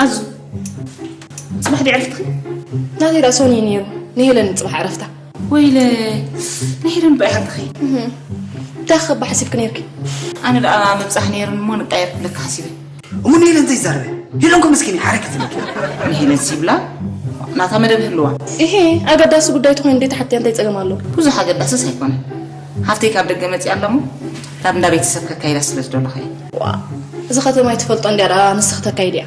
ኣዙ፣ ጽባሕ ድዩ ዕረፍትኺ? ናተይ ደኣ ሰኑይ ነይሩ፣ ንሄለን ጽባሕ ዕረፍታ። ወይለ፣ ንሄለን ባይ ሓቅኺ። እንታይ ክኸባ ሓሲብኪ ነይርኪ? ኣነ ደኣ ምብጻሕ ነይሩኒ እሞ ንቃየር ክብለኪ ሓሲበ። እሞ ንሄለን ዘይዛረበ? ሄለን እኮ መስኪን እያ፣ ሓረይ ክትብለኪ። ንሄለን ሲብላ ናታ መደብ ህልዋ። ኢሄ፣ ኣገዳሲ ጉዳይ ተኾይኑ እንዴት ሓትያ እንታይ ጸገም ኣለዎ? ብዙሕ ኣገዳስስ ኣይኮነን። ሃፍተይ ካብ ደገ መጺኣ ኣላ እሞ ናብ እንዳ ቤተሰብ ከካይዳ ስለ ዝደለኹ እየ። ዋ፣ እዚ ከተማ ኣይትፈልጦ እንድያ ደኣ ንስኺ ተካይድያ።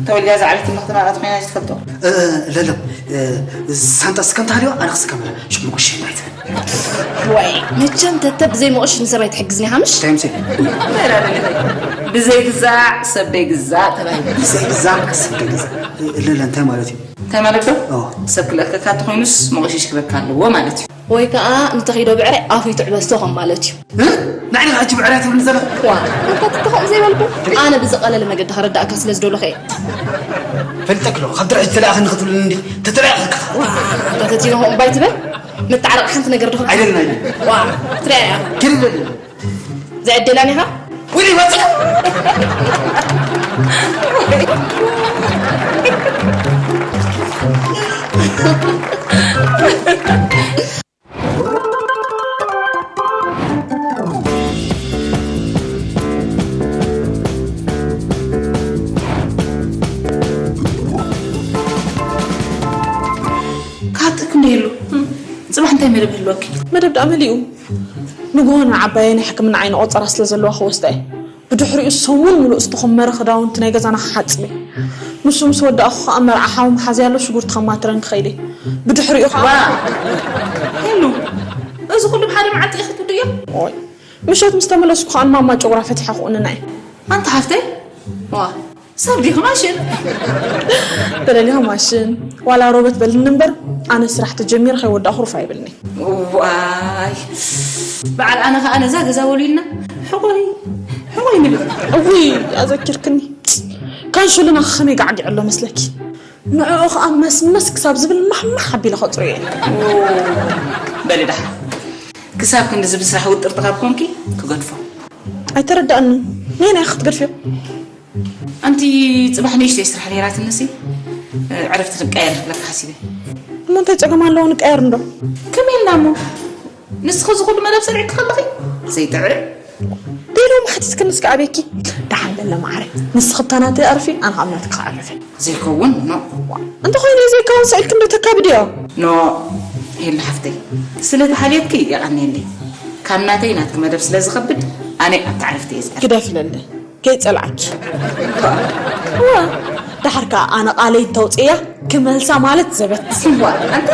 ተወልድያ ዝዓበየትሉ ከተማ ደኣ ተኾይና ኣይትፈልጦ። እ፣ ለለ፣ እ፣ ሳንጣ እስከ እንተሃልዮ ኣነ ክስከመላ። ሽሙ ጉሽ እንታይ ትብል? ዋይ፣ መቸም ተተ ብዘይ መቑሽ ንሰብ ኣይትሕግዝኒ ኢኻ ምሽ? እንታይ ምስል? እንታይ ኢላ ደለኺ? ብዘይ ግዛዕ ሰብ ደይ ግዛዕ ተባሂሉ። ብዘይ ግዛዕ ሰብ ደይ ግዛዕ። እ፣ ለለ፣ እንታይ ማለት እዩ? እንታይ ማለት ዶ? ኦ። ሰብ ክልእከካ እንተኾይኑስ መቑሽ ይሽክበካ ኣለዎ ማለት እዩ። ወይ ከኣ ንተኺዶ ብዕራይ ኣፉ ይትዕበሶ ከም ማለት እዩ። እ? ንዓይ ዲኻ ሕጂ ብዕራይ ትብልኒ ዘለኺ? ዋ፣ እንታይ ትተኸም ዘይበልኩ? ኣነ ብዝቐለለ መገዲ ከረዳእካ ስለ ዝደለኹ እየ። ፈልጠክ ዶ? ካብ ድርዒ ተለኣኸኒ ክትብልኒ እንዲ? ተተለኣኸካ። ዋ፣ እንታይ ተቲኖ እምባይ ትብል? መተዓረቂ ሓንቲ ነገር ዶ? ኣይደልን፣ ኣይደልን። ዋ፣ ትሪኣ ኢኻ። ኪድ በል። ዘዕደላን ኢኻ? ውይ፣ ወጽእ! ካብ ጥክ እንዲህሉ፣ ጽባሕ እንታይ መደብ ህልወኪ? መደብ ደኣ መሊኡ። ንግሆ ንዓባየ ናይ ሕክምና ዓይኒ ቆጸራ ስለ ዘለዋ ክወስዳ እየ። ብድሕሪኡ ሰሙን ሙሉእ ዝተኾመረ ክዳውንቲ ናይ ገዛና ክሓጽብ እየ። ንሱ ምስ ወዳእኹ ከኣ መርዓ ሓው መሓዝያ ኣሎ ሽጉርቲ ከማትረን ክኸይድ እየ። ብድሕሪኡ ከኣ ዋ! ሄሉ፣ እዚ ኩሉ ብሓደ መዓልቲ ኢኺ ትውድእዮ? ኦይ፣ ምሸት ምስ ተመለስኩ ከኣ ንማማ ጨጉራ ፈቲሐ ክቑንና እየ። ኣንቲ ሓፍተይ፣ ዋ፣ ሰብ ዲኺ ማሽን? በለሊኻ ማሽን፣ ዋላ ሮበት በልኒ እምበር፣ ኣነ ስራሕ ተጀሚረ ከይወዳእኹ ሩፍ ኣይብልኒ። ዋይ፣ በዓል ኣነ ኸኣ ነዛ ገዛ ወሊልና ሕቑይ፣ ሕቑይ ንብል። እውይ፣ ኣዘኪርክኒ። ካንሹልና ከመይ ጋዕጊዑ ኣሎ መስለኪ? ንዕኡ ኸኣ መስመስ ክሳብ ዝብል ማሕማሕ ኣቢለ ከጽርዮ እየ። በሊ ደሓን። ክሳብ ክንድዚ ብስራሕ ውጥርቲ ካብ ኮንኪ ክገድፎ። ኣይተረዳእንን። ነየናይ ኢኺ ክትገድፍዮ? ኣንቲ ጽባሕ ንእሽተይ ስራሕ ነይራትንሲ፣ ዕረፍቲ ክንቀየር ክብለካ ሓሲበ። እሞ እንታይ ጸገም ኣለዎ ንቀየር እንዶ? ከመይ ኢልና እሞ? ንስኺ እዚ ኩሉ መደብ ሰሪዕኪ ከለኺ ዘይጥዕም። ደይሎም ሓቲትክንስ ከኣቤኪ? ደሓን በለ መዓረ። ንስኺ እታ ናተይ ኣዕርፊ፣ ኣነ ካብ ናትኪ ክኣርፍ እየ። ዘይከውን ኖ። እንተኾይኑ ዘይከውን ስኢልኪ እንዶ ተካብድዮ? ኖ፣ ሄሉ ሓፍተይ። ስለ ተሓልየትኪ የቐንየለይ። ካብ ናተይ ናትኪ መደብ ስለ ዝኸብድ፣ ኣነ ኣብቲ ዕረፍቲ እየ ዝዕርፍ። ግደፍለለይ። ከይጸልኣኪ። እዋ፣ ደሓር ከኣ ኣነ ቃለይ እንተውጽእያ ክመልሳ ማለት ዘበት። እዋ፣ ኣንተ?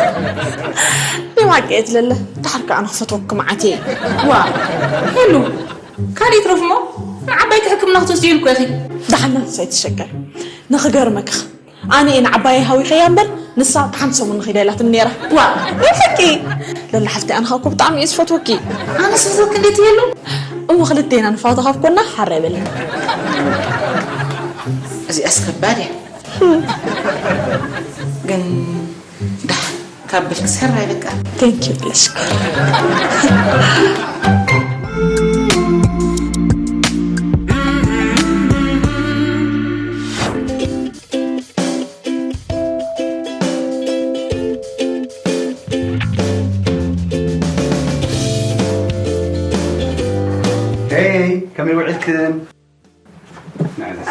ብሓቂ እየ ትለለ። ደሓር ከኣ ኣነ ክፈትወኪ መዓት እየ። እዋ፣ ሄሉ፣ ካልእ ይትረፍ እሞ ንዓባይኪ ሕክምና ክትወስድዮ ኢልኩ ኢኺ። ደሓን ናትስ ኣይትሸገር። ንኽገርመኪ ኣነ እየ ንዓባየይ ሃዊኸያ እምበር፣ ንሳ ኣብታ ሓንቲ ሰሙን ንኺዳ ኢላትኒ ነይራ። ዋ! ናይ ሓቂ! ለላ ሓፍተይ፣ ኣነ ኻብኮ ብጣዕሚ እየ ዝፈትወኪ። ኣነ ስፍትወኪ እንዴት የሉ? እሞ ክልቴና ንፋቶ ካብ ኮና ሓራይ በልና። እዚኣስ ከባድ እያ። ግን ደሓን ካብ በልክስ ሕራይ በቃ። Thank you፣ ለሽኮር። ሄይ፣ ከመይ ውዒልክን? ንዕለስ።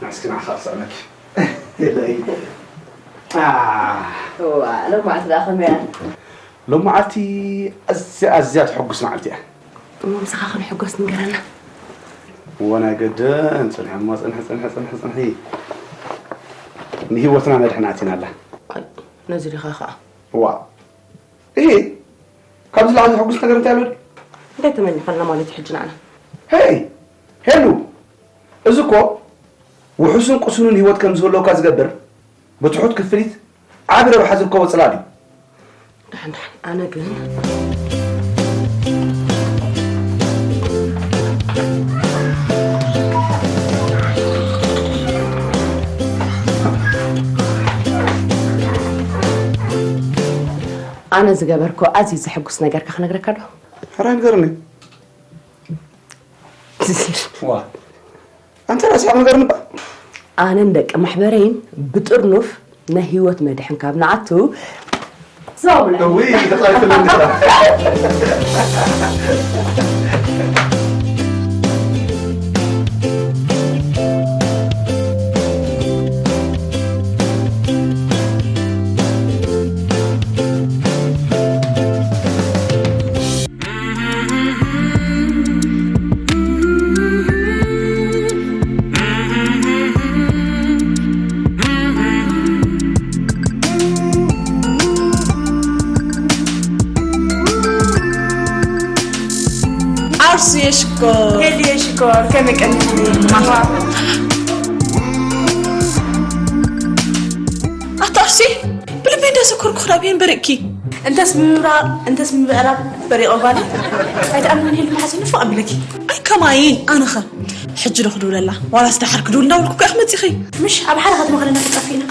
ንዕስኪ ንዓኻ ክስዕመኪ። የለይ። ዋ፣ ሎማዓልቲ ደኣ ከመይ እያ? ሎማዓልቲ ኣዝያ፣ ኣዝያ ተሐጉስ መዓልቲ እያ። እሞ ምሳኻ ክንሕጎስ ንገረና። እወ፣ ናይ ገደን ጽንሒ እሞ፣ ጽንሒ፣ ጽንሒ፣ ጽንሒ፣ ጽንሒ። ንህይወትና ነድሕና ኣቲና ኣላ። ኣይ፣ ነዚ ዲኻ ኸኣ? ዋ። እሂ፣ ካብዚ ላዕሊ ዘሐጉስ ነገር እንታይ ኣሎ ድዩ? እንታይ ተመኒኻልና ማለት እዩ ሕጂ ንዓና? ሄይ፣ ሄሉ፣ እዚ እኮ ውሑስን ቅሱንን ህይወት ከም ዝህልወካ ዝገብር፣ ብትሑት ክፍሊት ዓቢ ረብሓ ዝርከቦ ጽላል እዩ። ደሓን፣ ደሓን፣ ኣነ ግን ኣነ ዝገበርኮ ኣዝዩ ዘሐጉስ ነገርካ ክነግረካ ዶ? ሕራይ ንገርኒ። ዋ ኣንተ ራስኻ ንገርኒ ባ። ኣነን ደቂ ማሕበረይን ብጥርኑፍ ናይ ህይወት መድሕን ካብ ንኣቱ ዞብለ እውይ ተጻይፍልኒ። ዓርሱ የሽኮር ሄሊ የሽኮር ከመይ ቀኒኺ? ኣታ ዓርሲ ብልቢ እንደ ሰኮርኩ ክዳብ የንበረኪ እንተስ ብምብራቕ እንተስ ብምብዕራብ በሪቐ ጓል ኣይትኣምንን ሄሉ መሓዘይ ንፉዕ ኣቢለኪ ኣይ ከማይን ኣነኸ ሕጂ ዶ ክድውለላ ዋላስ ደሓር ክድውል እንዳበልኩ እኮ ኢኺ መፂኺ ምሽ ኣብ ሓደ ከተማ ከለና ተጣፊእና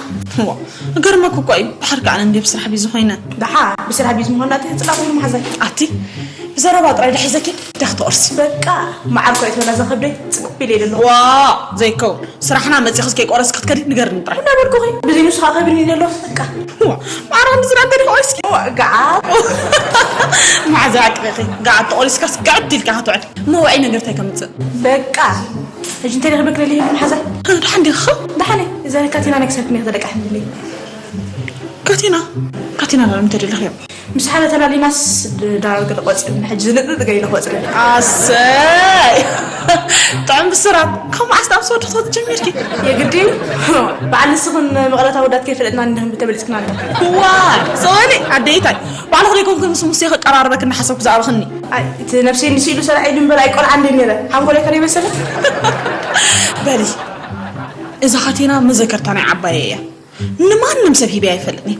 ገርመኩ እኮ እዩ ብሓር ከዓ እንደ ብስራሕ ቢዚ ኮይነ ደሓር ብስራሕ ቢዚ ምዃንና እቲ ህፅላ ኮይኑ መሓዛይ ኣቲ ብዘረባ ጥራይ ዳሒዘኪ ዳኽትቆርሲ በቃ መዓር ኮ ይትበላ ዘኸብደይ ፅቅብ ኢለ ደሎ ዋ ዘይከውን ስራሕና መፂኽስ ከይቆረስ ክትከዲ ንገርኒ ጥራይ እንዳበልኩኺ ብዘይ ንሱ ከዓ ከብኒ ደሎ በቃ ማዕረ ክንዲ ዝራ እንተዲኻ ወይስኪ ገዓት መዓዛ ኣቅሪኺ ገዓት ተቆሪስካስ ገዕድ ኢልካ ክትውዕል እሞ ውዐይ ነገር እንታይ ከምፅእ በቃ ሕጂ እንታይ ርክበክ ደሊ ህሉ መሓዛ ድሓን ዲኻ ደሓነ እዛ ካቲና ናይ ክሳድክኒ ክተደቃሕ ንብለይ ካቲና ካቲና ላሎም ተደለኽዮ ምስ ሓደ ተላሊናስ ዳር ገለ ቆፅሪ ሕጂ ዝልጥጥ ገለ ኢለ ክወፅሪ ኣሰይ ጥዑም ብስራት ካብ መዓስ ናብ ሰወዲ ክትወት ጀሚርኪ የግዲ በዓል ንስኽን መቐረት ኣወዳት ከይፈለጥና እንድህም ብተበሊፅክና እንዳ ዋይ ሰወሊ ኣደይታይ ባዕልኽ ደይኮንኩ ምስ ሙሴ ከቀራርበክ እናሓሰብኩ ዝኣበኽኒ ኣይ እቲ ነብሰይ ንስኢሉ ሰብኣይ ድንበር ኣይቆልዓ እንደ ነረ ሓንጎለይ ከደይ መሰለ በሊ እዛ ካቴና መዘከርታ ናይ ዓባየ እያ ንማንም ሰብ ሂበ ኣይፈልጥን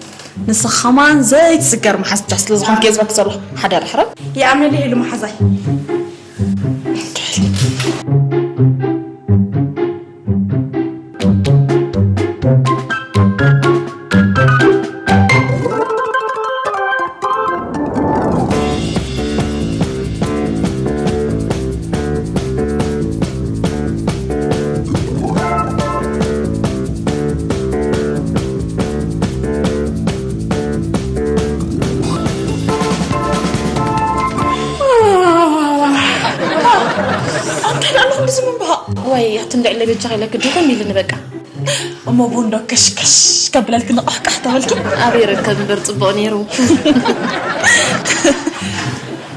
ንስኻ ከማን ዘይትስገር መሓዝጃ ስለ ዝኾንክ የዝበክ ዘሎ ሓዳር ሕረም ይኣምነለይ ኢሉ መሓዛይ ኣንታይ ዳኣ ኣለኹ ብዚ ምንባቕ ወይ ኣቲ እንድዕለ በጃ ኢለክ ድኹም ኢልኒ በቃ እሞ ቡን ዶ ከሽከሽ ከብለልክ ንቕሕቅሕ ተበልኪ ኣበይ ርከብ እምበር ፅቡቕ ነይሩ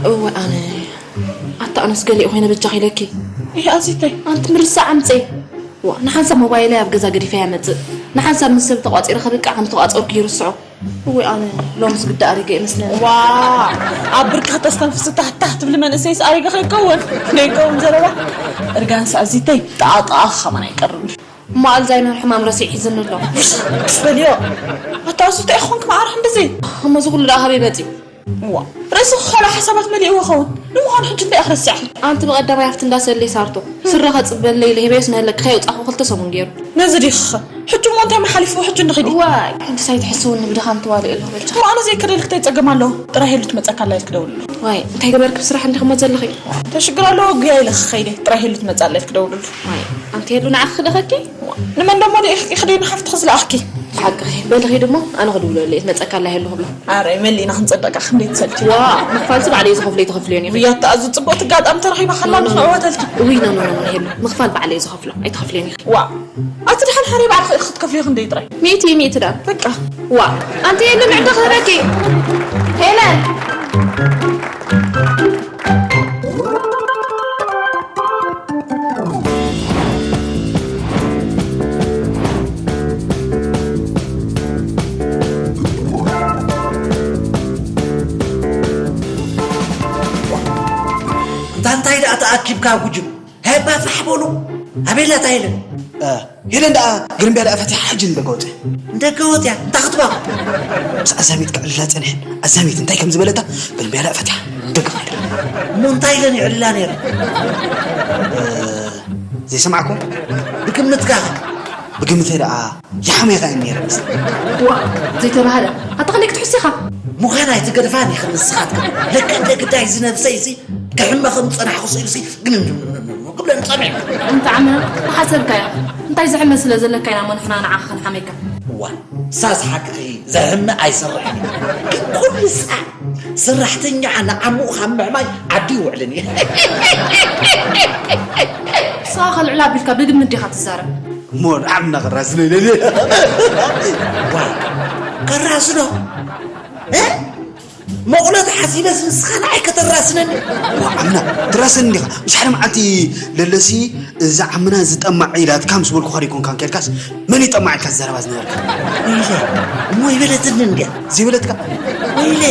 እወ ኣነ ኣታ ኣነስ ገሊኡ ኮይነ በጃ ኢለኪ ይህ ኣዚተይ ኣንቲ ምርሳዕ ኣምፀይ ዋ ንሓንሳብ ሞባይለይ ኣብ ገዛ ገዲፈያ መፅእ ንሓንሳብ ምስ ሰብ ተቋፂረ ከብቅዕ ከም ተቋፀርኩ ይርስዖ እወ ኣነ ሎምስ ግዳ ኣሪገ ይመስለኒ ዋ ኣብ ብርካ ተስተንፍስ ታህታህ ትብሊ መንእሰይስ ኣሪገ ከይከውን ደይከውን ዘረባ እርጋንስ ኣዚተይ ጣጣ ከማን ኣይቀርብን እሞ ኣልዛይመር ሕማም ረሲዕ ሒዝኒ ኣሎ በልዮ ኣታ እሱ እንታይ ኾንክ ማዕረ ክንድዚ እሞ እዚ ኩሉ ደኣ ካበይ መፅዩ እዋ ርእሲ ክኾላ ሓሳባት መሊእዎ ኸውን ንምዃኑ ሕጂ እንታይ ኣኽረሲዕኺ ኣንቲ ብቐዳማይ ኣብቲ እንዳሰለይ ሳርቶ ስረ ከፅበለይ ኢለ ሂበዮስ ንህለክ ከየውፃኹ ክልተ ሰሙን ገይሩ ነዚ ዲኺ ሕጂ እሞ እንታይ መሓሊፍዎ ሕጂ ንኺዲ ዋይ ሕጂ ሳይትሕስውኒ ብድኻም ትዋልእ ኣለኹ በልቻ እሞ ኣነ ዘይከደልክ እንታይ ፀገም ኣለዎ ጥራይ ሄሉ ትመፀካ ኣላ ኢልክ ደውልሉ ዋይ እንታይ ገበርክ ብስራሕ እንዲኹም ዘለኺ እንታይ ሽግር ኣለዎ ጉያ ኢለ ክኸይደ ጥራይ ሄሉ ትመፃ ኣላ ኢልክ ደውልሉ ዋይ ኣንቲ ሄሉ ንዓኺ ክልእኸኪ ንመን ደሞ ኢኺ ደይ ንሓፍትኺ ዝለኣኽኪ ሓቅኺ በሊ ኺዲ እሞ ኣነ ክድውለሉ እየ ትመፀካ ኣላ ሄሉ ክብላ ኣረ መሊእና ክንፅበቃ ክንደይ ትሰልችዋ ምኽፋልሲ ባዕለይ ዝኸፍሎ ኣይትኸፍልዮን ኢኺ ውያታ ኣዙ ፅቡቕ ትጋጣም ተረኺባ ከላ ንኽዕወተልኪ ውይ ኖ ኖ ኖ ሄሉ ምኽፋል ባዕለይ ዝኸፍሎ ኣይትኸፍልዮን ኢኺ ዋ ኣቲ ድሓን ሓረይ ባዕልኺ ኢኺ ክትከፍልዮ ክንደይ ጥራይ ሚእቲ ሚእቲ ዳ በቃ ዋ ኣንቲ ሄሉ ንዕዲ ክህበኪ ሄለን እንታይ እንታይ ደኣ ተኣኪብካ ጉጅም? ሃይባ ፋሕ በሉ። ኣቤላ እንታይ ኢለ? ሄለን ደኣ ግርምብያ ደኣ ፈቲሓ ሕጂ ንደገ ወፅያ። ንደገ ወፅያ? እንታይ ክትባኹ? ምስ ኣዛሚት ከዕልላ ፀኒሐን ኣዛሚት እንታይ ከም ዝበለታ ግርምብያ ደኣ ፈቲሓ ንደገ ኸይዳ። እሞ እንታይ ኢለን ይዕልላ ነይረን? ዘይሰማዕኩም? ብግምትካ ኸ? ብግምተይ ደኣ ይሓምየካ እየ ነይረ መስለኒ። ዋ ዘይተባህለ ኣታ ከመይ ክትሕሱ ኢኻ? ምዃን ኣይትገድፋን ኢኽን ንስኻትክን። ለካ እንደ ግዳይ እዚ ነብሰይ እዚ ክሕመ ከም ዝጸናሕኩ ስኢሉሲ ግንምንምንምንም ክብለኒ ጸኒሑ። እንተ ዓመ ተሓሰብካያ እንታይ ዘሕመ ስለ ዘለካ ኢና እሞ ንሕና ንዓኻ ክንሓመካ። እዋ ንሳ ዝሓቅኺ ዘሕምእ ኣይሰርሕን እዩ። ግን ኩሉ ሰዓት ሰራሕተኛ ንዓምኡ ካብ ምሕማይ ዓዲ ይውዕልን እዩ። ንስኻ ከልዕል ኣቢልካ ብግምት ዲኻ ትዛረብ? እሞ ንዓምና ከራስኖ ኢለ ድየ? ዋ ከራስኖ እ? መቑሎ ተሓሲበስ ንስኻ ንዓይ ከተራስነኒ? ዋ ዓምና ትራስኒ እንዲኻ። ምሽ ሓደ መዓልቲ ለለሲ እዛ ዓምና እዚ ጠማዕ ኢላትካ ምስ በልኩኻ ዶ ኣይኮንካን ከድካስ መን እዩ ጠማዕ ኢልካ ዝዛረባ ዝነበርካ? ኢለ እሞ ይበለትኒ እንድያ። ዘይበለትካ? ወይለ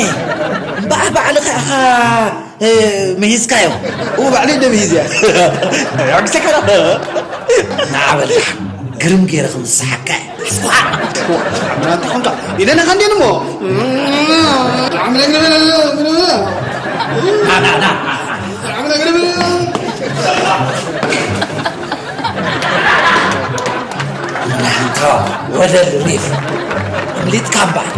እምበኣር ባዕልኻ ኢኻ ምሂዝካዮ። እዎ ባዕለይ እንደ ምሂዝያ። ሕግሰካ ዶ? ንዓ በልካ ግርም ገይረ ክምስሓካ እየ። ስኳዕ! ዓምና እንታይ ኾንካ? ኢለናኻ እንዴን እሞ። ናንታ ወለል ሪፍ ኣምሊጥካ እምበኣር።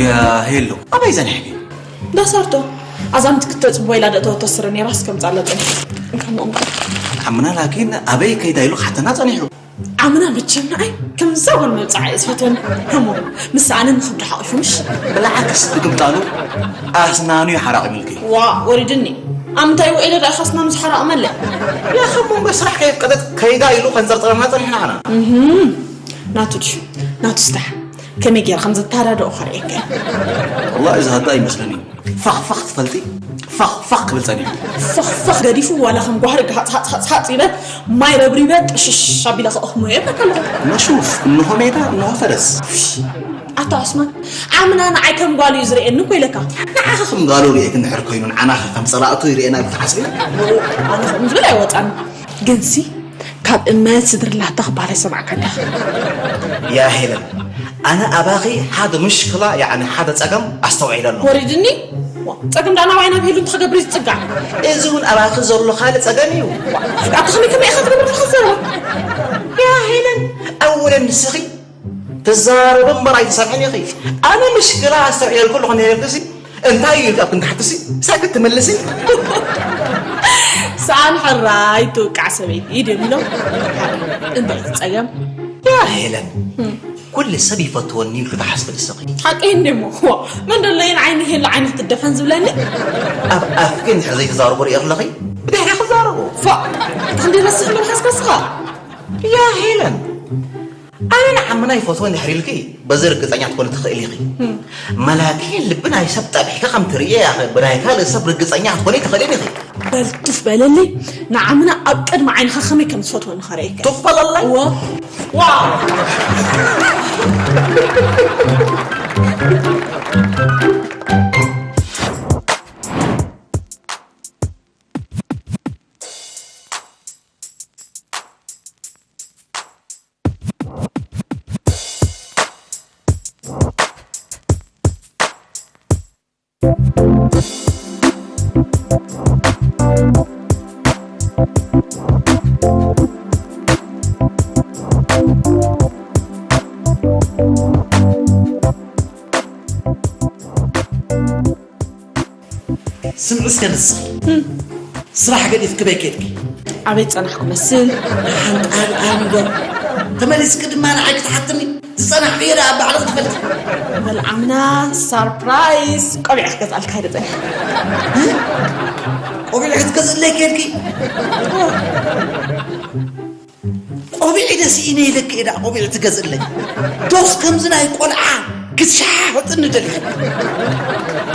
ያ ሄሎ ኣበይ ጸኒሕኪ? ዳሳርቶ ኣዛምቲ ክተጽቦ ኢላ ደእተወቶ ስረ ነይራስ ከምጻላ ጸኒሐ። እንካ መኦም ዓምና ላኪን ኣበይ ከይዳ ኢሉ ክሓተና ጸኒሑ። ዓምና መቸም ንዓይ ከምዛ ጓል መብጽዓ እየ ዝፈትወን። እሞ ምስ ኣነ ንኽብዲ ሓቒፉ ምሽ? ብልዓክስ ብግምጣሉ ኣስናኑ ይሓራቒምልኪ። ዋ ወሪድኒ። ኣብ ምንታይ ውዒለ ደኣ ኢኻ ኣስናኑ ዝሓራቕመለይ? ያኸ እሞ እምበር ስራሕ ከየፍቀደት ከይዳ ኢሉ ከንጸርጽረና ጸኒሕና ኸና። እህም። ናቱ ድዩ ናቱ ስራሕ ከመይ ገይረ ከም ዘተሃዳድኦ ከርእየካ እየ። ወላሂ ዝሃዳ ይመስለኒ። ፋኽ ፋኽ ትፈልጢ ፋኽ ፋኽ ክብል ጸኒሑ። ፋኽ ፋኽ ገዲፉ ዋላ ከም ጓህሪ ሃጽ ሃጽ ሃጽ ሃጽ ኢለ ማይ ረብሪበ ጥሽሽ ኣቢለ ከእኽሞ እየ እብለካ ኣለኹ። ነሹፍ እንሆ ሜዳ እንሆ ፈረስ። ኣታ ዑስማን ዓምና ንዓይ ከም ጓሉ እዩ ዝርእየኒ እኮ ኢለካ። ንዓኺ ከም ጓሉ ርእየኪ እንድሕር ኮይኑ ንዓናኸ ከም ጸላእቱ ይርእየና ኢልኪ ትሓስቢ? ኣነ ከምኡ ዝብል ኣይወጻኒ። ግንሲ ካብ እመ ስድርላታ ክበሃል ኣይሰማዕካን ዲኻ? ያ ሄለን ኣነ ኣባኺ ሓደ ምሽክላ ያዕኒ ሓደ ጸገም ኣስተውዒለ ኣለኹ። ወሪድኒ? ጸገም ደኣ ናባይ ናብ ሄሉ እንተኸገብር እዩ ዝጽጋዕ። እዚ እውን ኣባኺ ዘሎ ካልእ ጸገም እዩ። ኣታ ከመይ ከመይ ኢኻ ትገብር ዘለኻ ዘረባ? ያ ሄለን ኣወለን ንስኺ ትዛረቢ እምበር ኣይትሰርሕን ኢኺ። ኣነ ምሽክላ ኣስተውዒለልኩ ኣለኹ ነይረልክሲ እንታይ እዩ ኢልካ ኣብ ክንዲ ሓትሲ ሳክት ትመልሲ። ሰኣን ሕራይ ትውቃዕ ሰበይቲ ኢድ የሚለው እንታይ እቲ ጸገም? ያ ሄለን ኩሉ ሰብ ይፈትወኒ ኢልኪ ትሓስቢ ንስኺ። ሓቀይ እንዴ እሞ መን ደለየን ዓይኒ ሄሉ ዓይኒ ክትደፈን ዝብለኒ? ኣብ ኣፍኪ እንድሕር ዘይትዛረቡ ርእየ ኣለኺ ብድሕሪ ክዛረቡ። ፎእ እቲ ክንደይ ረስሕ መልሓስካ እስኻ። ያ ሄለን ኣነ ንዓምና ይፈትዎ እንድሕር ኢልኪ በዚ ርግጸኛ ክትኮኒ ትኽእሊ ኢኺ። መላኪ ልቢ ናይ ሰብ ጠቢሕኪ ከም ትርእየ ያኸ ብናይ ካልእ ሰብ ርግጸኛ ክትኮኒ ኣይትኽእልን ኢኺ። በል ቱፍ በለለይ ንዓምና ኣብ ቅድሚ ዓይንኻ ከመይ ከም ዝፈትወኒ ከርእየካ። ቱፍ በለለይ። እወ። ዋው። ስምዒ እስከ ንስኺ ስራሕ ገዲፍኪ በይ ከድኪ? ኣበይ ዝጸናሕኩ መስል? ሓንጣል ኣንዶ ተመሊስኪ ድማ ንዓይ ክትሓትኒ ዝጸናሕክዮ ደኣ ባዕልኺ ትፈልጢ። በል ዓምና ሳርፕራይዝ ቆቢዕ ክገዝኣልካ ኢለ ጸኒሐ። ቆቢዕ ክትገዝእለይ ከድኪ? ቆቢዕ ኢለ ስኢነ ኢለኪ እየ ደኣ ቆቢዕ ትገዝእለይ። ዶስ ከምዚ ናይ ቆልዓ ክትሸሓሕጥኒ ደሊኺ?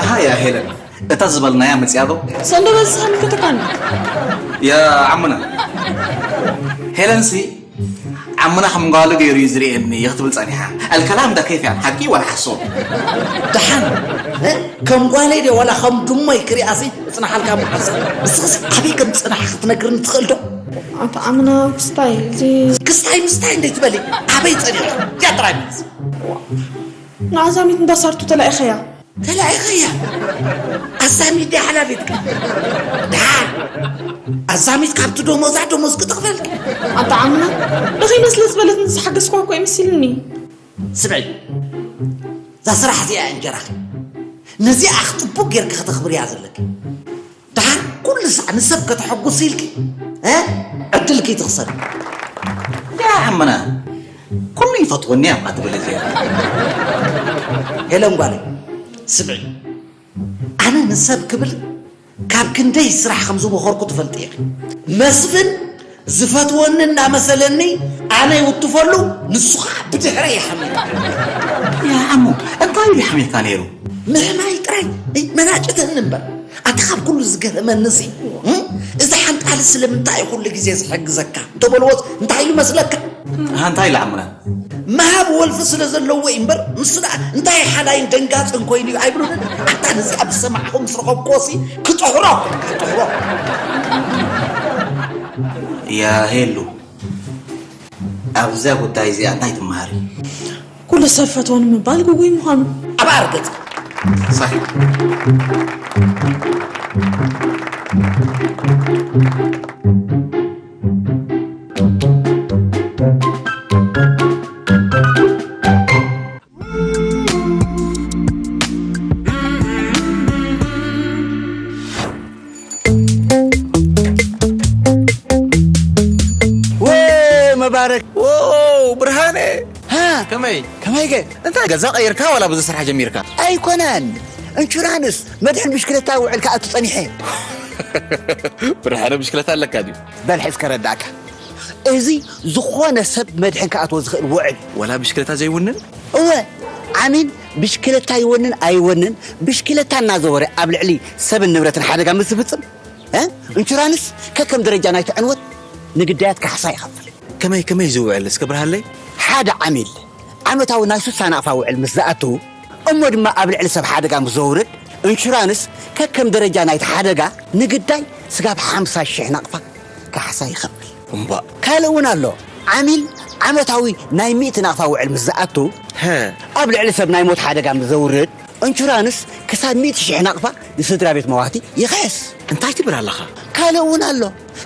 ኣሃ ያ ሄለን እታ ዝበልናያ መጺኣ ዶ? ሰንዶ በዚ ሳምንት ከተካኒ። ያ ዓሙና ሄለንሲ ዓሙና ከም ጓሉ ገይሩ እዩ ዝርእየኒ ክትብል ጸኒሓ። الكلام ده كيف يعني ሓቂ ወላ ሓሶት? ደሓን እ? ከም ጓለይ ድየ ዋላ ከም ድሞይ ክሪኣሲ እጽንሓልካ እሞ ሓንሳብ። ንስኽስ ኣበይ ከም ዝጸናሕኪ ክትነግርኒ ትኽእል ዶ? ኣታ ኣምና ክስታይ እዚ ክስታይ ምስታይ እንዴት ትበሊ? ኣበይ ጸኒሑ? እዚኣ ጥራይ መልስ። ንኣዛሚት እንዳሳርቱ ተላኢኸያ። ተላኢኸያ? ኣዛሚት ድያ ሓላፊትካ? ደሓን ኣዛሚት ካብቲ ደሞዛ ደሞዝ ክትኽፈልኪ። ኣታ ኣምና ንኸይመስለ ዝበለት ንዝሓገዝኳ እኮ ይመስልኒ። ስምዒ፣ እዛ ስራሕ እዚኣ እንጀራኺ። ነዚኣ ጥቡቕ ጌርኪ ከተኽብርያ ዘለኪ። ደሓር ኩሉ ሳዕ ንሰብ ከተሐጉስ ኢልኪ እ ዕድልኪ ትኽሰሪ። ያ ሓመና፣ ኩሉ ይፈትወኒ እያ እኳ ትብል እዚኣ። ሄለን ጓለይ፣ ስምዒ፣ ኣነ ንሰብ ክብል ካብ ክንደይ ስራሕ ከም ዝቦኸርኩ ትፈልጢ ኢኺ። መስፍን ዝፈትወኒ እናመሰለኒ ኣነ ይውትፈሉ፣ ንሱ ኸዓ ብድሕረ ይሓምም። ያ ዓሞ፣ እንታይ ኢሉ ይሓምየካ ነይሩ? ምህማይ ጥራይ መናጭተኒ እምበር። ኣቲ ካብ ኩሉ ዝገረመኒ እዚ እዛ ሓንጣሊ ስለምንታይ ኩሉ ግዜ ዝሕግዘካ እንተበልዎስ እንታይ ኢሉ መስለካ? ኣንታ ኢላ ኣምና። ምሃብ ወልፊ ስለ ዘለዎ እዩ እምበር ንሱ ደኣ እንታይ ሓላይን ደንጋጽን ኮይኑ እዩ ኣይብሉንን። ኣታ ነዚኣ ብሰማዕኹ ምስ ረኸብክዎሲ ክጥሕሮ ክጥሕሮ። ያ ሄሉ፣ ኣብዛ ጉዳይ እዚኣ እንታይ ትመሃሪ? ኩሉ ሰብ ፈትወኒ ምባል ግጉይ ምዃኑ። ኣብ ኣርገጽ ሳሕ። ወ መባረክ። ወ ብርሃነ። ሃ፣ ከመይ? ከመይ ከ? እንታይ ገዛ ቀይርካ ዋላ ብዙ ስራሕ ጀሚርካ? ኣይኮነን። እንሹራንስ መድሕን ብሽክለታ ውዕል ክኣቱ ጸኒሐ። ብርሃነ ብሽክለታ ኣለካ ድዩ? በል ሕዝ ከረዳእካ። እዚ ዝኾነ ሰብ መድሕን ክኣትዎ ዝኽእል ውዕል። ዋላ ብሽክለታ ዘይውንን? እወ፣ ዓሚል ብሽክለታ ይወንን ኣይወንን፣ ብሽክለታ እናዘወረ ኣብ ልዕሊ ሰብን ንብረትን ሓደጋ ምስ ዝፍጽም፣ እ? ኢንሹራንስ ከከም ደረጃ ናይቲ ዕንወት ንግዳያት ካሕሳ ይኸፍል። ከመይ፣ ከመይ ዝውዕል እስከ ብርሃለይ? ሓደ ዓሚል ዓመታዊ ናይ ሱሳ ናቕፋ ውዕል ምስ ዝኣቱ፣ እሞ ድማ ኣብ ልዕሊ ሰብ ሓደጋ ምስ ዘውርድ፣ ኢንሹራንስ ከከም ደረጃ ናይቲ ሓደጋ ንግዳይ ስጋብ ሓምሳ ሽሕ ናቕፋ ካሕሳ ይኸፍል። እምባእ። ካልእ እውን ኣሎ። ዓሚል ዓመታዊ ናይ ሚእቲ ናቕፋ ውዕል ምስ ዝኣቱ፣ ሀ። ኣብ ልዕሊ ሰብ ናይ ሞት ሓደጋ ምስ ዘውርድ፣ ኢንሹራንስ ክሳብ ሚእቲ ሽሕ ናቕፋ ንስድራ ቤት መዋቲ ይኽሕስ። እንታይ ትብል ኣለኻ? ካልእ እውን ኣሎ።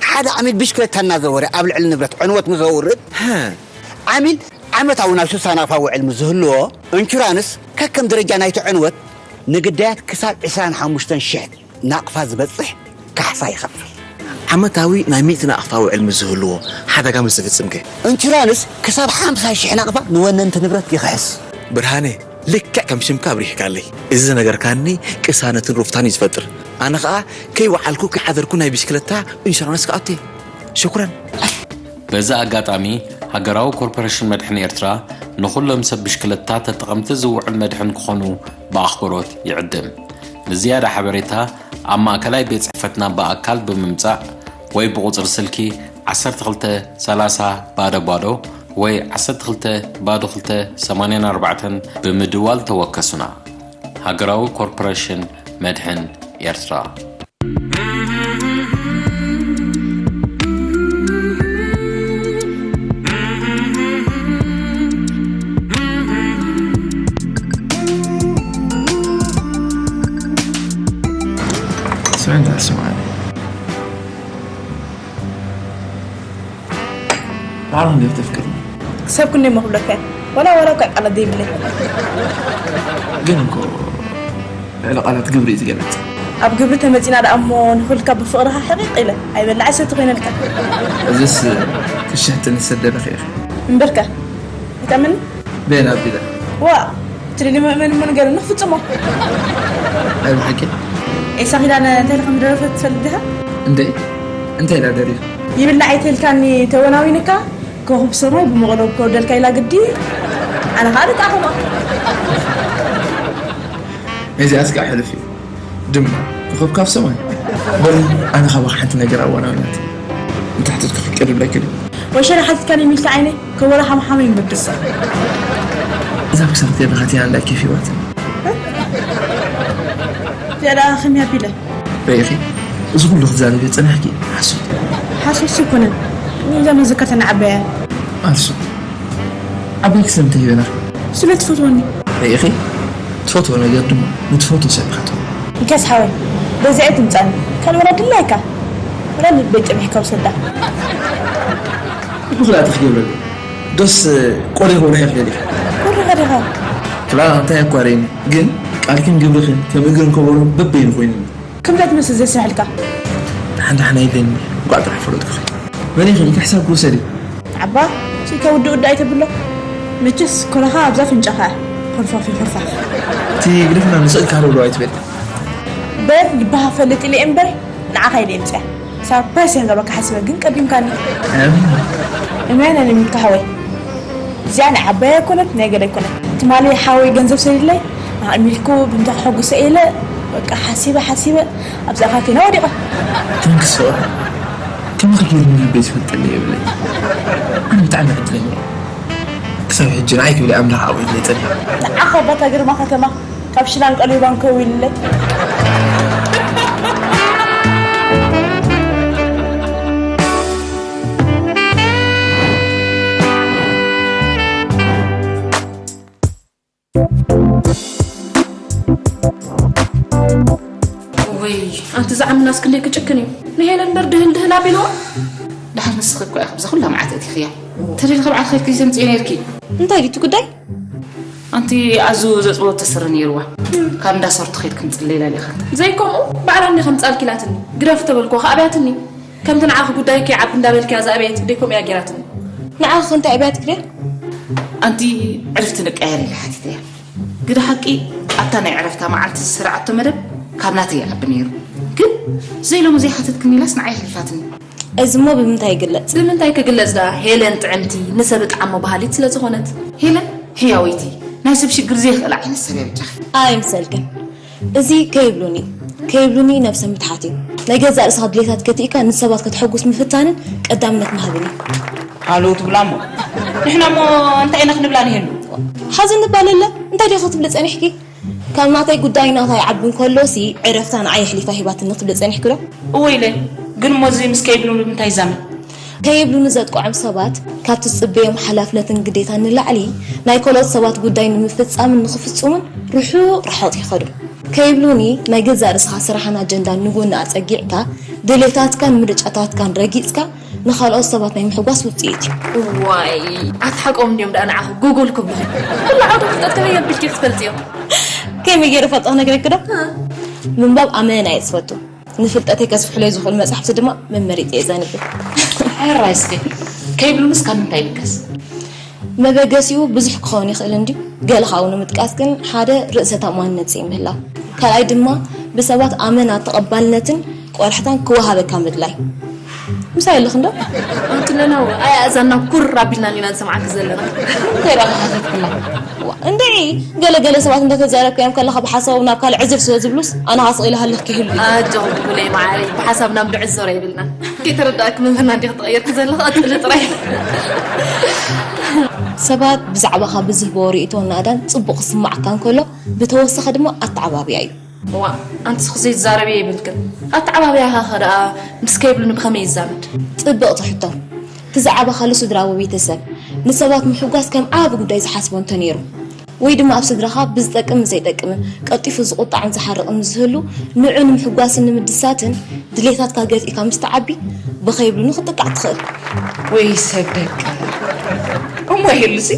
ሓደ ዓሚል ብሽክለታ እናዘወረ ኣብ ልዕሊ ንብረት ዕንወት ምስ ዘውርድ፣ ሀ። ዓሚል ዓመታዊ ናይ ሱሳ ናቕፋ ውዕል ምስ ዝህልዎ፣ ኢንሹራንስ ከከም ደረጃ ናይቲ ዕንወት ንግዳያት ክሳብ ዕስራን ሓሙሽተን ሽሕ ናቕፋ ዝበጽሕ ካሕሳ ይኸፍል። ዓመታዊ ናይ ሚእቲ ናቕፋ ውዕል ምስ ዝህልዎ፣ ሓደጋ ምስ ዝፍጽም ከ? ኢንሹራንስ ክሳብ ሓምሳ ሽሕ ናቕፋ ንወነንቲ ንብረት ይኽሕስ። ብርሃነ፣ ልክዕ ከም ሽምካ ኣብሪህካለይ። እዚ ዝነገርካኒ ቅሳነትን ሩፍታን እዩ ዝፈጥር። ኣነ ኸኣ ከይወዓልኩ ከይሓደርኩ ናይ ብሽክለታ ኢንሹራንስ ክኣቱ እየ። ሽኩረን። በዚ ኣጋጣሚ፣ ሃገራዊ ኮርፖሬሽን መድሕን ኤርትራ ንኹሎም ሰብ ብሽክለታ ተጠቐምቲ ዝውዕል መድሕን ክኾኑ ብኣኽብሮት ይዕድም። ንዝያዳ ሓበሬታ ኣብ ማእከላይ ቤት ጽሕፈትና ብኣካል ብምምጻእ ወይ ብቑጽሪ ስልኪ ዓሰርተ ክልተ ሰላሳ ባዶ ባዶ ወይ ዓሰርተ ክልተ ባዶ ክልተ ሰማንያን ኣርባዕተን ብምድዋል ተወከሱና። ሃገራዊ ኮርፖሬሽን መድሕን ኤርትራ። ስምዕ እንተ ስምዓኒ። ባዕሉ እንዴት ተፍቅርኒ? ክሳብ ክንደይ እሞ ክብለካ እየ? ዋላ ዋላ እኳ ቃላት ዘይብለይ። ግን እኮ ልዕሊ ቃላት ግብሪ እዩ ዝገልጽ። ኣብ ግብሪ ተመጺና ደኣ እሞ ንኹልካ ብፍቕርኻ ሕቒቕ ኢለ ኣይበላዕ ሰቲ ኮይነልካ። እዝስ ክሽሕትኒ ዝሰደደኺ ኢኺ። እምበርከ ኣይትኣምንኒ? በየን ኣቢለ? ዋእ! ትደልዮ መእመኒ እሞ ንገረኒ ክፍጽሞ። ኣይ ብሓቂ? ኤልሳ ኪዳነ እንታይ ኢላ ከም ዝደረፈት ትፈልጥ ዲኻ? እንዴ እንታይ ኢላ ደሪፋ? ይብላዕ ኣይተልካኒ ተወናዊንካ ኮኹብ ሰማይ ብመቕሎ ክወርደልካ ኢላ ግዲ ኣነ ኸኣ ደቃ ኸማ። ነዚኣስ ከዓ ሕልፍ እዩ ድማ ኮኸብ ካብ ሰማይ። በሉ ኣነ ካባኻ ሓንቲ ነገር ኣዋናዊናት ንታሕቲ ክትክድ ይብለኪ ድዩ? ወሸላ ሓቲትካኒ ሚልካ ዓይነይ ከወላ ሓምሓመይ እምበር ደስ እዛ ክሳብ ትገድኻ ቲና እንዳ ኬፍ ይዋትን እዚኣ ደኣ ከመይ ኣቢለ ርኢኺ እዚ ኩሉ ክትዛረቢ ጸኒሕኪ ሓሶት ኣሶስ ኣይኮነን። እዛ መዘከርታ ንዓባያ። ኣሱ ዓባይ ክሰምተ ይበና። ስለ ትፈትወኒ። ርኢኺ? ትፈትዎ ነገር ድማ ንትፈትዎ ሰብ ኢኻ ትህቦ። እንኪያስ ሓወይ፣ በዚኣ ትምጻኒ። ካልእ ወላ ድላይካ። ወላ ልበይ ጥሚሕካ ውሰዳ። ብኽላእ ትኽገብረሉ። ዶስ ቆለ ይኸውን ሕፍ ደሊኻ። ኩርኻ ዲኻ? ፍላ እንታይ ኣኳረይኒ። ግን ቃልክን ግብርኽን ከም እግርን ከበሮን በበይኑ ኮይኑኒ። ክብደት ምስ ዘስርሐልካ። ሓንዳ ሓና የለኒ። እንቋዕ ጥራሕ ፈለጥኩኺ። መን ኢኺ? እቲ ሕሳብ ክውሰድ እዩ። ዓባ፣ ስኢካ ውዲ ውዲ ኣይተብሎ። መቸስ ኮላኻ ኣብዛ ፍንጫኻ። ኮርፋፊ ኮርፋፍ። እቲ ግደፍና ንስእልካ ዶ ኣይትበል። በር ልባኻ ፈልጥ ኢለ እምበር ንዓኻ ኢለ እምፅያ። ሳርፕራይስ እያ ዛባካ ሓሲበ ግን ቀዲምካኒ። እመነኒ ሚካ ሓወይ። እዚኣ ናይ ዓባይ ኣይኮነት ናይ ገለ ኣይኮነት። ትማሊ ሓወይ ገንዘብ ሰዲድለይ ኣእሚልኩ ብምንታይ ከሐጉሰ ኢለ በቃ ሓሲበ ሓሲበ ኣብዛ ካቴና ወዲቐ። ተንክስ ከማኺ ገይሩ ንልበይ ዝፈልጠለይ የብለይ። ኣነ ብጣዕሚ ዕድለኛ እየ። ክሳብ ሕጂ ንዓይ ክብል ኣምላኽ ኣብኡ ኢድለይ ጸኒሑ። ንዓኻ ባታ ግርማ ከተማ ካብ ሽላን ቀልቢ ባንኮ ዊልለይ። ወይ ኣንቲ ዝዓምናስ ክንደይ ክጭክን እዩ ንሄለን በር ድህል ድህል ኣቢልዋ። ድሓር ንስኺ እኮ ኢኺ ብዚ ኩላ መዓት እቲኽያ። ተደሊኺ ባዕልኺ ከይድኪ ዘምፅዮ ነይርኪ። እንታይ ድዩ እቲ ጉዳይ? ኣንቲ ኣዙ ዘፅበወቶ ስረ ነይርዋ። ካብ እንዳ ሰርቶ ከይድኪ ምፅለይ ላሊኻት። ዘይከምኡ ባዕላ እንዲ ከምፃልኪ ኢላትኒ። ግደፍ ተበልኩዋ ከኣ ኣብያትኒ። ከምቲ ንዓኺ ጉዳይኪ ይዓቢ እንዳበልኪ ኣዛ ኣብያት ግደይ ከምኡ እያ ጌራትኒ። ንዓኺ ከ እንታይ ኣብያትኪ ድያ? ኣንቲ ዕርፍቲ ንቀያየር ኢለ ሓቲተያ። ግደ ሓቂ ኣብታ ናይ ዕረፍታ መዓልቲ ዝሰራዓቶ መደብ ካብ ናተይ ይዓቢ ነይሩ። ግን ዘይሎሚ ዘይሓተትክኒ ኢላስ ንዓይ ኣሕሊፋትኒ። እዚ እሞ ብምንታይ ይግለጽ? ብምንታይ ክግለጽ ደኣ? ሄለን ጥዕምቲ፣ ንሰብ እጥዓሞ በሃሊት ስለ ዝኾነት። ሄለን ህያወይቲ፣ ናይ ሰብ ሽግር ዘይኽእላ ዓይነት ሰብ እያ ብጃኺ። ኣይምሰልክን። እዚ ከይብሉኒ ከይብሉኒ ነብሰ ምትሓት እዩ። ናይ ገዛእ ርእስኻ ድሌታት ገቲእካ ንሰባት ከተሐጉስ ምፍታንን ቀዳምነት ምሃብን እዩ። ሃሎ ትብላ እሞ ንሕና እሞ እንታይ ኢና ክንብላ ንሄሉ? ሓዚ ንባል ኣለ እንታይ ዲኺ ክትብሊ ጸኒሕኪ? ካብ ናተይ ጉዳይ ናታ ይዓቢ እንከሎሲ ዕረፍታ ንዓይ ኣሕሊፋ ሂባትኒ ክትብሊ ጸኒሕኪ ዶ? እወ ኢለ። ግን እሞ እዚ ምስ ከይብሉ ብምንታይ ይዛመድ? ከይብሉኒ ዘጥቅዖም ሰባት ካብቲ ዝጽበዮም ሓላፍነትን ግዴታን ንላዕሊ ናይ ካልኦት ሰባት ጉዳይ ንምፍጻምን ንኽፍጽሙን ርሑቕ ርሕቕ ይኸዱ። ከይብሉኒ ናይ ገዛእ ርእስኻ ስራሕን ኣጀንዳን ንጎኒ ኣጸጊዕካ ድሌታትካን ምርጫታትካን ረጊጽካ ንኻልኦት ሰባት ናይ ምሕጓስ ውጽኢት እዩ። እዋይ ኣቲ ሓቆም እንድዮም ደኣ ንዓኺ ጉጉል ክብሉኺ። ኩሉ ዓውዲ ፍልጠት ከመይ ኣቢልኪ ክትፈልጥዮ? ከመይ ገይረ እፈልጦ ክነግረኪ ዶ? ምንባብ ኣመና እየ ዝፈቱ። ንፍልጠተይ ከስፍሑለይ ዝኽእሉ መጻሕፍቲ ድማ መመሪጸ እየ ዘንብብ። ሕራይ እስከ ከይብሉንስ ካብ ምንታይ ይብገስ? መበገሲኡ ብዙሕ ክኸውን ይኽእል እንድዩ። ገለ ካብኡ ንምጥቃስ ግን ሓደ ርእሰ ተኣማንነት ዘይምህላው፣ ካልኣይ ድማ ብሰባት ኣመና ተቐባልነትን ቆላሕታን ክወሃበካ ምድላይ። ምሳይ ኣለኽን ዶ? ኣንቲ ለናው ኣይ ኣእዛንና ኩር ኣቢልና ኢና ንሰምዓኪ ዘለና። እንታይ ደኣ ሓተትክና? እንድዒ ገለ ገለ ሰባት እንዳተዛረብካዮም ከለኻ ብሓሳቦም ናብ ካልእ ዕዝር ስለ ዝብሉስ ኣነ ኸኣ ስቕ ኢለ ሃለኽ ክህሉ እዩ። ኣጆኺ ብጉለይ መዓረይ ብሓሳብ ናብ ንዕዘሮ የብልናን። ከይተረዳእኪ መምህርና እንዲኺ ተቐየርኪ ዘለኺ ቀጽሊ ጥራይ። ሰባት ብዛዕባኻ ብዝህብዎ ርእይቶን ናእዳን ጽቡቕ ክስምዓካ እንከሎ ብተወሳኺ ድማ ኣተዓባብያ እዩ። እዋእ ኣንቲ ስኺ ዘይትዛረብዮ ይብልክን ኣተዓባብያኻ ኸ ደኣ ምስ ከይብሉኒ ብኸመይ ይዛመድ? ጽብቕቲ ሕቶ። እቲ ዝዓበኻሉ ስድራ ወይ ቤተሰብ ንሰባት ምሕጓስ ከም ዓቢ ጉዳይ ዝሓስቦ እንተነይሩ ወይ ድማ ኣብ ስድራኻ ብዝጠቅምን ዘይጠቅምን ቀልጢፉ ዝቑጣዕን ዝሓርቕን ምስ ዝህሉ ንዑ ንምሕጓስን ንምድሳትን ድሌታትካ ገቲእካ ምስ ትዓቢ ብኸይብሉኒ ክትጥቃዕ ትኽእል። ወይ ሰብ ደቂ እሞ ይህሉሲ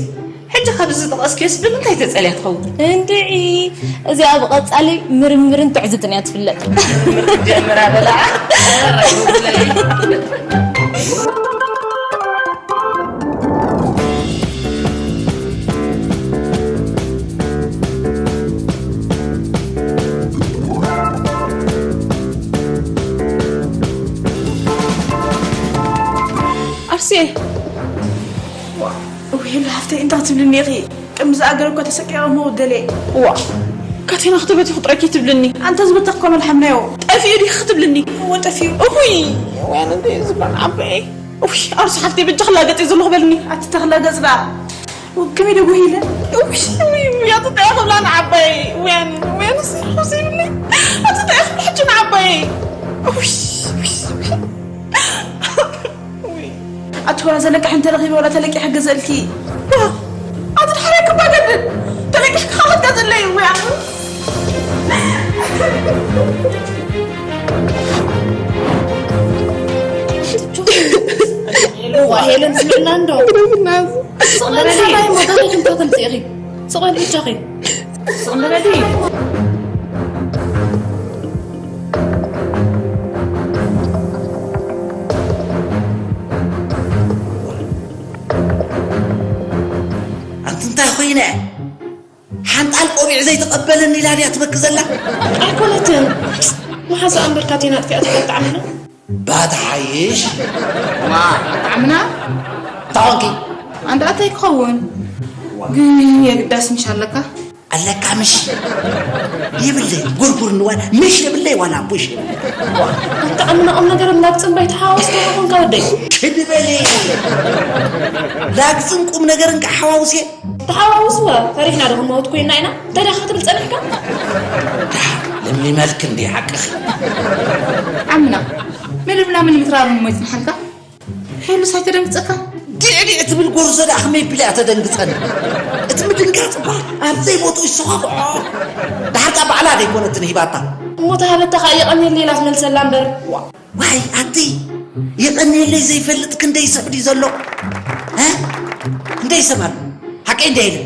ሕጂ ካብዚ ዝጠቐስክዮስ ብምንታይ ተጸልያ ትኸውን? እንድዒ እዚኣ ብቐጻሊ ምርምርን ትዕዝብትን እያ ትፍለጥ። ጀምራ በላዓ ኣርሴ እውይ ሄሉ ሓፍተይ እንታይ ክትብልኒ ኢኺ? ቅድሚ ዝኣገረ እኳ ተሰቂቐ ምውት ደልየ። እዋ ካቴና ክተበትኺ ጥራይ ከይትብልኒ። ኣንተ ዝበተኽኳ መልሓምናዮ ጠፊኡ ዲኺ ክትብልኒ? እወ ጠፊኡ። እውይ ወያን እንተ እዩ ዝበል ዓበየ። እውይ ኣርሱ ሓፍተይ በጃኺ ላገጽ እየ ዘለኹ በልኒ። ኣቲ ተኽላ ገጽ ደኣ ከመይ ደጎሂለ? እውይ እውይ እውይ ኣቲ እንታይ ክብላ ንዓባየይ ወያን ወያን ሲ ኹሲ ይብልኒ ኣቲ እንታይ ክብላ ሕጂ ንዓባየይ። እውይ እውይ እውይ ዘለቅሕ እንተረኺበ ወላ ተለቂሐ ገዘልኪ። ዋ፣ ኣቲ ድሓረይ ክባገድን ተለቂሕ ክኻኸት ገዘለይ ወይ ኣነ። ዋ፣ ሄለን ስምዕና እንዶ። ስቕ በሊ። ሰብኣይ ሞታ ተምጽእኺ። ስቕ በሊ ብቻኺ። ስቕ በሊ። ኣንቲ እንታይ ኮይነ? ሓንጣል ቆቢዕ ዘይተቐበለኒ ኢላ ድያ ትበኪ ዘላ? ኣይኮነትን። መሓዛ እምበር ካቴና ኣጥፊኣትካ ትዓምና። ባትሓይሽ። ዋ፣ ትዓምና? እንታይ ኮንኪ? ኣንታ ኣታይ ክኸውን? ግን የግዳስ ምሽ ኣለካ? ኣለካ ምሽ? የብለይ፣ ጉርጉር ንዋ-፣ ምሽ የብለይ ዋላ ቡሽ። ኣታ ኣምና ቁም ነገር ላግጽን ባይታ ሓወስ ተኾንካ ወደይ። ክድበሊ። ላግጽን ቁም ነገርን ክሓዋውስ እየ። ተሓዋውስወ፣ ፈሪሕና ዶ ክንመውት ኮይና ኢና? እንታይ ደኣ ክትብል ጸኒሕካ? ለምሊመልክ እንዲ ሓቅኺ። ዓምና፣ ምልምላምን ምትራርን እሞ ይጽንሓልካ? ሄሉስ ኣይተደንግጸካ? ዲዕዲዕ ትብል ጎርዞ ደኣ ከመይ ቢላ እያ ተደንግጸኒ? እቲ ምድንጋጽ እኳ ኣብ ዘይቦትኡ ይሰዃኽዖ። ደሓር ከኣ ባዕላ ደይኮነትን ሂባታ። እሞ ተሃበታ ከኣ የቐንየለይ ኢላ ትመልሰላ እምበር። ዋ-፣ ዋይ ኣቲ፣ የቐንየለይ ዘይፈልጥ ክንደይ ሰብ ድዩ ዘሎ? እ? ክንደይ ሰብ ኣሎ? ሓቀይ እንድያ ኢለ።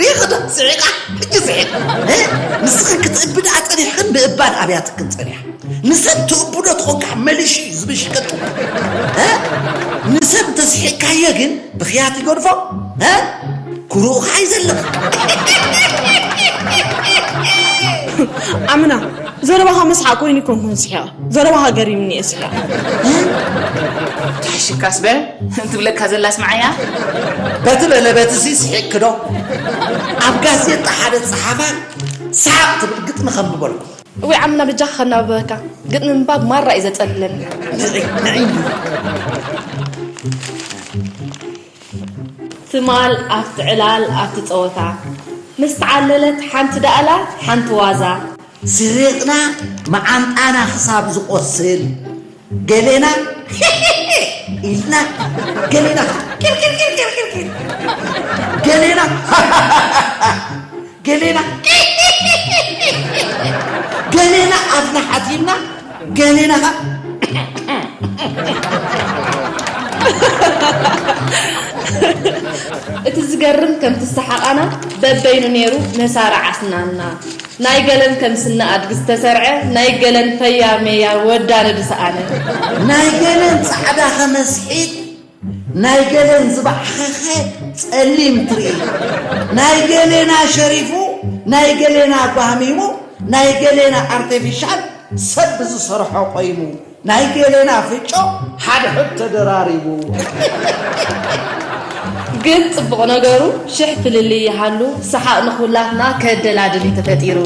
ሪኢኺ ዶ? ስሒቓ፣ ሕጂ ስሒቕ። እ? ንስኽን ክትእብዳ ጸኒሕክን ምእባድ ኣብያትክን ጸኒሓ። ንሰብ ትእብዶ ተኾንካ መሊሹ እዩ ዝብሽቅጥ። እ? ንሰብ እንተስሒቕካዮ ግን ብኽያት ይገድፎ። እ? ኩሩኡ ኸዓ ይዘልቕ። ኣምና፣ ዘረባኻ መስሓቕ ኮይኑ ኣይኮንኩን ስሒቐ። ዘረባኻ ገሪምኒ እየ ስሒቐ። እ? ትሕሽካስ በል፣ ትብለካ ዘላ ስምዓያ። በቲ በለ በቲ ሲ ስሒቕኪ ዶ? ኣብ ጋዜጣ ሓደ ጸሓፋ ሳቕ ትብል ግጥሚ ከንብበልኩ። እወይ ዓምና በጃኻ ከናብበካ። ግጥሚ ምንባብ ማራ እዩ ዘጸልለኒ። ንዒ፣ ንዒ። ትማል ኣብቲ ዕላል ኣብቲ ጸወታ ምስ ተዓለለት ሓንቲ ዳእላ ሓንቲ ዋዛ። ስሒቕና መዓንጣና ክሳብ ዝቖስል ገሌና ኢልና ገሌና ኪርኪርኪርኪርኪር ገሌና ገሌና ገሌና ኣፍና ሓቲምና ገሌና ኸ እቲ ዝገርም ከምቲ ዝሰሓቓና በበይኑ ነይሩ መሳርዓስናና። ናይ ገለን ከም ስነ ኣድጊ ዝተሰርዐ፣ ናይ ገለን ፈያ ሜያ ወዳነ ዝሰኣነ። ናይ ገለን ጻዕዳ ከመስሒት፣ ናይ ገለን ዝባዕኸኸ ጸሊም ትርኢ። ናይ ገሌና ሸሪፉ፣ ናይ ገሌና ጓህሚሙ፣ ናይ ገሌና ኣርቴፊሻል ሰብ ብዝሰርሖ ቆይሙ። ናይ ገሌና ፍጮ ሓድሕድ ተደራሪቡ። ግን ጽቡቕ ነገሩ ሽሕ ፍልልይ ይሃሉ፣ ሰሓቕ ንኹላትና ከደላድል እዩ ተፈጢሩ።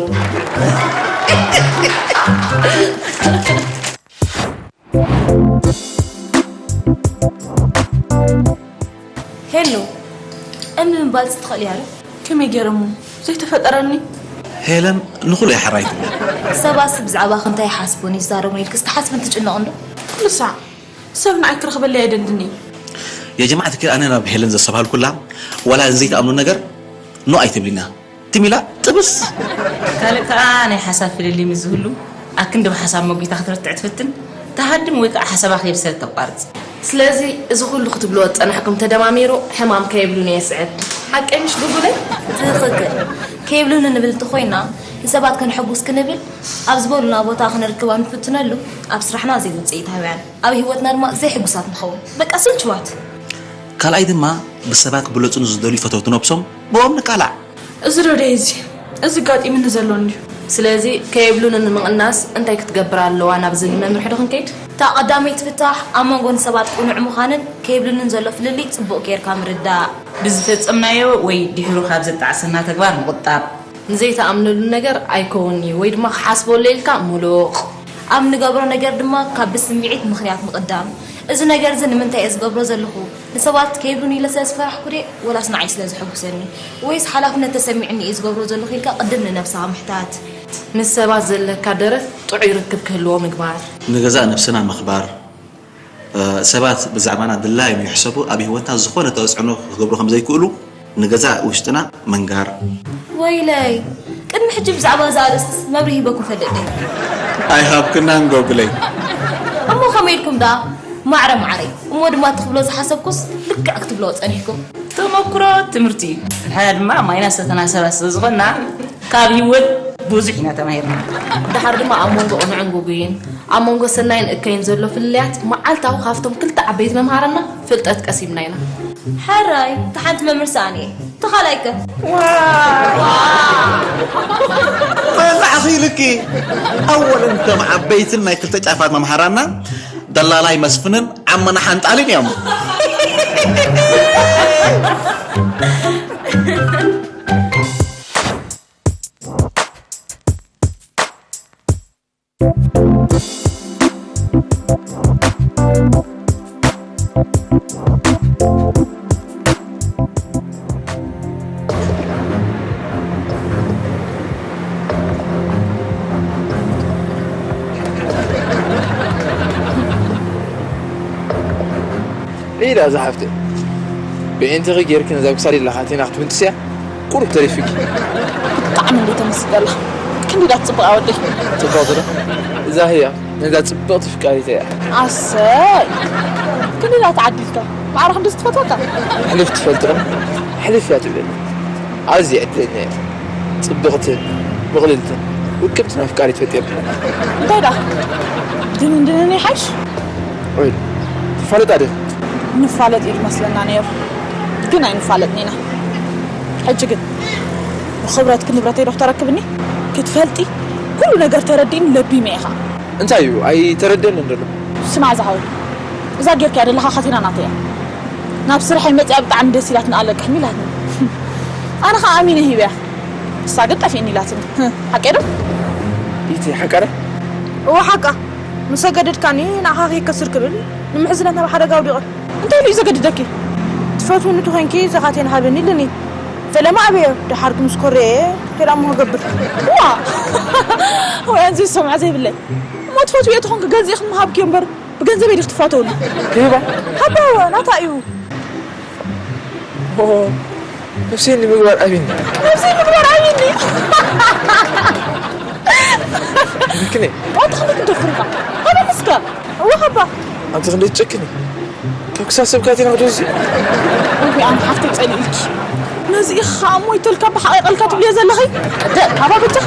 ሄሎ፣ እምቢ ምባልስ ትኽእሊ እያ ዶ? ከመይ ገይረ እሞ? ዘይተፈጠረኒ? ሄለን ንኹሉ እያ ሕራይ ትብል። ሰባትስ ብዛዕባኺ እንታይ ይሓስቡን ይዛረቡን ኢልክስ ትሓስብን ትጭነቕን ዶ? ኩሉ ሳዕ ሰብ ንዓይ ክረኽበለይ ኣይደልን እዩ። የጀማዕት ከ ኣነ ናብ ሄለን ዘሰብሃልኩላ ዋላ ዘይትኣምኑ ነገር ኖ ኣይትብሊና። ትም ኢላ ጥብስ። ካልእ ከኣ ናይ ሓሳብ ፍልልይ ምስ ዝህሉ፣ ኣክንዲ ብሓሳብ መጒታ ክትርትዕ ትፍትን፣ ትሃድም ወይ ከኣ ሓሳባ ከየብሰለት ተቋርጽ። ስለዚ እዚ ኩሉ ክትብልዎ ዝጸናሕኩም ተደማሚሩ ሕማም ከየብሉኒ የስዕብ። ሓቀይ ምሽ ጉጉለይ? ትኽክል። ከየብሉኒ ንብል እንተኾይና፣ ንሰባት ከነሐጉስ ክንብል፣ ኣብ ዝበሉና ቦታ ክንርከባ ንፍትነሉ፣ ኣብ ስራሕና ዘይውጽኢታውያን፣ ኣብ ህይወትና ድማ ዘይሕጉሳት ንኸውን። በቃ ስልችዋት። ካልኣይ ድማ፣ ብሰባት ክብለጹ ንዝደልዩ ፈተውቲ ነብሶም ብኦም ንቃላዕ። እዚ ዶ ደይ እዚ? እዚ ጋጢምኒ ዘሎ እንድዩ። ስለዚ ከየብሉኒ ንምቕናስ እንታይ ክትገብር ኣለዋ ናብ ዝብል መምርሒ ዶ ክንከይድ? እታ ቀዳመይቲ ፍታሕ ኣብ መንጎ ንሰባት ቅኑዕ ምዃንን ከየብሉንን ዘሎ ፍልልይ ጽቡቕ ጌርካ ምርዳእ። ብዝፈጸምናዮ ወይ ድሒሩ ካብ ዘጣዕሰና ተግባር ምቑጣብ። ንዘይትኣምነሉ ነገር ኣይከውንን'ዩ ወይ ድማ ክሓስበሉ ኢልካ ምሉቕ። ኣብ ንገብሮ ነገር ድማ ካብ ብስምዒት ምኽንያት ምቕዳም። እዚ ነገር'ዚ ንምንታይ እየ ዝገብሮ ዘለኹ? ንሰባት ከይብሉኒ ኢለ ስለ ዝፈራሕኩ ድየ ወላስ ንዓይ ስለ ዘሐጉሰኒ? ወይስ ሓላፍነት ተሰሚዑኒ እየ ዝገብሮ ዘለኹ ኢልካ ቅድም ንነብስኻ ምሕታት። ምስ ሰባት ዘለካ ደረት ጥዑይ ርክብ ክህልዎ ምግባር። ንገዛእ ነብስና ምኽባር። ሰባት ብዛዕባና ድላዮም ይሕሰቡ፣ ኣብ ህይወትና ዝኾነ ተጽዕኖ ክገብሩ ከም ዘይክእሉ ንገዛእ ውሽጥና ምንጋር። ወይለይ፣ ቅድሚ ሕጂ ብዛዕባ እዛ ኣርእስትስ መብርሂ ሂበኩም ፈልጥ ድየ? ኣይሃብክናን ጎግለይ። እሞ ከመይ ኢልኩም ደኣ? ማዕረ ማዕረይ። እሞ ድማ እቲ ክብሎ ዝሓሰብኩስ ልክዕ ክትብልዎ ጸኒሕኩም። ተመኩሮ ትምህርቲ እዩ። ንሕና ድማ ማይናስ ፈተና ሰባት ስለ ዝኾንና ካብ ህይወት ብዙሕ ኢና ተማሂርና። ደሓር ድማ ኣብ መንጎ ቅኑዕን ግጉይን፣ ኣብ መንጎ ሰናይን እከይን ዘሎ ፍልልያት መዓልታዊ ካብቶም ክልተ ዓበይቲ መምሃራንና ፍልጠት ቀሲምና ኢና። ሕራይ፣ እታ ሓንቲ መምህር ሰኣን እየ። እታ ካልኣይ ከ? መላእኺ ኢልኪ ኣወለን ከም ዓበይትን ናይ ክልተ ጫፋት መምሃራና ደላላይ መስፍንን ዓመና ሓንጣልን እዮም። ሊዳ ዝሓፍተይ ብዒንትኺ ጌርኪ ነዛ ክሳድ ኢላ ካቴና ክትብንጥስያ ቁሩብ ተሪፍኪ። ብጣዕሚ እንዴ ተመስገላ። ክንዲ ዳ ትጽብቕ ኣወደይ። ጽብቕቲ ዶ? እዛ ህያ ነዛ ጽብቕቲ ፍቃሪተይ እያ። ኣሰይ ክንዲ ዳ ተዓዲልካ። ማዕረ ክንዲ ዝትፈትወካ። ሕልፍ ትፈልጥን ሕልፍ እያ ትብለኒ። ኣዝየ ዕድለኛ እየ። ጽብቕትን ምቕልልትን ውቅብትን ኣፍቃሪት ፈጢርኒ። እንታይ ዳ ድንን ድንን ይሓይሽ? ወይ ትፋለጣ ዲኺ? ንፋለጥ እዩ ዝመስለና ነይሩ፣ ግን ኣይንፋለጥን ኢና። ሕጂ ግን ብኽብረትኪ ንብረተይ ዶ ክተረክብኒ? ክትፈልጢ ኩሉ ነገር ተረዲእኒ ለቢመ ኢኻ። እንታይ እዩ ኣይተረደንን ዘሎ? ስማዕ ዝሓወይ፣ እዛ ጌርካያ ዘለኻ ካቴና ናተይ እያ። ናብ ስርሐይ መፂኣ ብጣዕሚ ደስ ኢላትኒ ኣለቅሕኒ ኢላትኒ። ኣነ ኸዓ ኣሚነ ሂበያ። ንሳ ግን ጠፊእኒ ኢላትኒ። ሓቀይ ዶ? ኢቲ ሓቀረ? እወ ሓቃ። ምስ ሰገደድካኒ ንዓኻ ከይከስር ክብል ንምሕዝነት ናብ ሓደጋ ኣውዲቐ። እንታይ ኢሉ እዩ ዘገድደኪ? ትፈትውኒ ተኾይንኪ እዛ ካቴና ሃብኒ ኢሉኒ። ፈለማ ኣበዮ ደሓር ክምስ ኮረየ ከዳሞ ክገብር። ዋ! ወይ ኣንዚ ዝሰምዖ ዘይብለይ። እሞ ትፈትውዮ ተኾንኪ ገንዚእኺ ምሃብኪዮ እምበር ብገንዘበይ ዲኺ ትፋተውኒ? ክህባ? ሃባ ናታ እዩ። ነብሰይ ንምግባር ኣብኒ። ነብሰይ ንምግባር ኣብኒ። ልክኒ። ኣታ ክንደይ ትደፍር ኢኻ? ኣበይ እስከ? እወ ሃባ። ኣንቲ ክንደይ ትጨክኒ? ካብ ክሳብ ሰብ ካቲና ክትወስዲ። ወይ ኣነ ሓፍተይ ጸሊእልኪ። ነዚ ኢኻ እሞ ይተልካ ብሓቒ ቀልካ ትብልዮ ዘለኺ? ደእ፣ ሃባ በጃኻ።